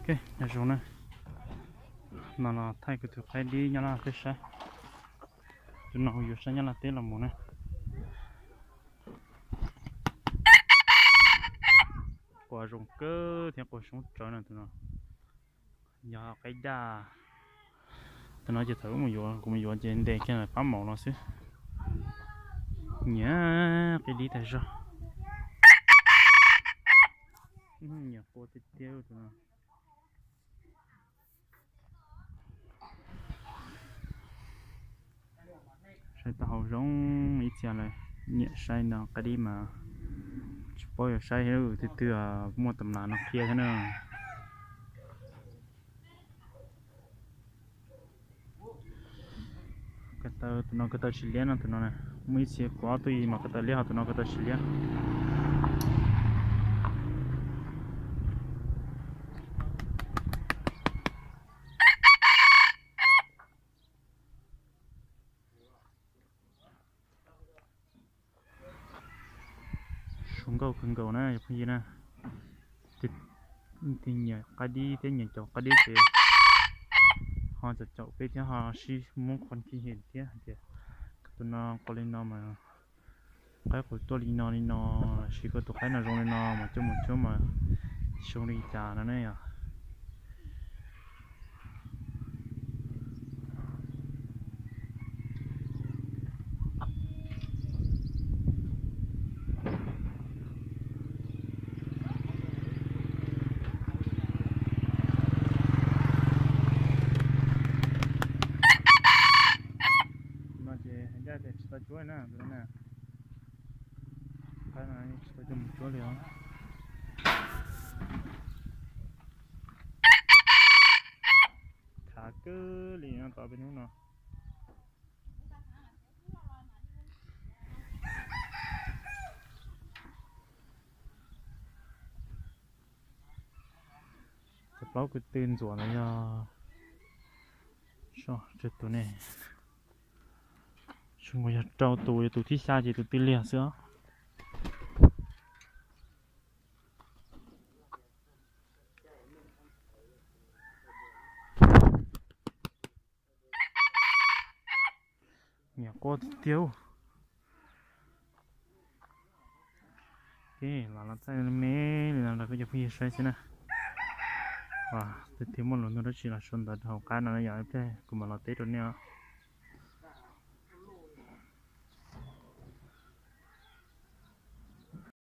Nyob zoo na, no los thaij kuv tus qaib dib nyob Laj teb saib. Tus no kuv yuav saib nyob Laj teb los mus na. Quas zoo kawg thiab quas soob tsawv na tus no. Yog qaib daj. Tus no ces thaum ub mus yuav, kuv mus yuav ces ntes kiag pab maum no xwb. Nyiam qaib dib tag zog. Nyiam quas tiag tiag tus no. Saib taub hau zoo ib txhia lawm, nyiam saib no qaib dib mas tsis paub yuav saib twg twg, muaj tam las no qhia thiab na. Ko taw, tus no ko taw tsis liab no, tus no muaj ib txhia kuv ob tug mas ko taw liab, ho tus no ko taw tsis liab. Zoo nkauj kawg nkaus na cov phooj ywg na. Tus nyiam qaib dib thiab nyiam caum qaib dib ces ho caum caum peb thiab ho sib muab khon khi hem thiab hais tias koj tus no qhov li no mas qaib qus tuaj li no li no, los sis koj tus qaib no zoo li no mas coj mus cuab mas zoo li cas no ne yom. No ces hais ncaj tias tsis tau cuab na, tus no na. Qaib no tsis tau coj mus cuab li os. Khav kawg li no tau peb hnub no. Cov plaub ko tw ntxuam no yog, tsawg tus ne, tsawg nkaus yog rau tus, yog tus thib xya ces tus twb liag xwb os. Nyiam quaj tiag tiag. Ces los los txaij me li no rau peb cov phooj ywg saib xwb na. Twb muaj lus nug dab tsi los sau ntawv rau hauv qab no yom, ib pliag kuv mam los teb rau nej os.